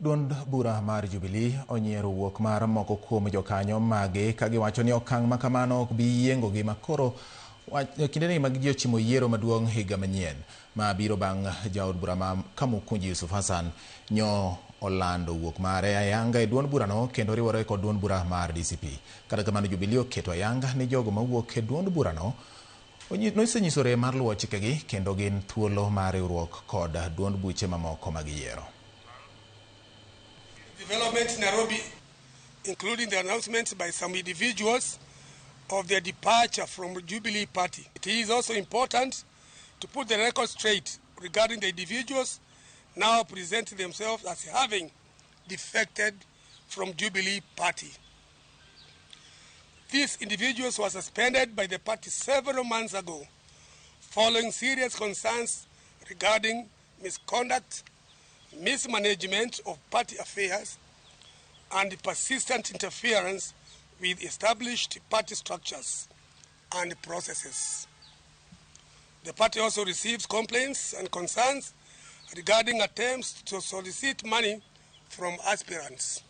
Duond bura mar Jubilee onyiero wuok mar moko kuom jokanyo mage ka giwacho ni okang' ma kamano ok bi yiengogi ma koro kindeni mag ji ochimo yiero maduong' higa manyien ma biro bang' jaod bura ma Kamukunji Yusuf Hassan nyo olando wuok mare ayanga e duond burano kendo riwore kod duond bura mar DCP. Kata kamano Jubilee oketo ayanga ni jogo mawuok e duond burano nosenyisore mar luwo chikegi kendo gin thuolo mar riwruok kod duond buche mamoko mag yiero. Development in Nairobi, including the announcements by some individuals of their departure from Jubilee Party. It is also important to put the record straight regarding the individuals now presenting themselves as having defected from Jubilee Party. These individuals were suspended by the party several months ago following serious concerns regarding misconduct, mismanagement of party affairs, and persistent interference with established party structures and processes. The party also receives complaints and concerns regarding attempts to solicit money from aspirants.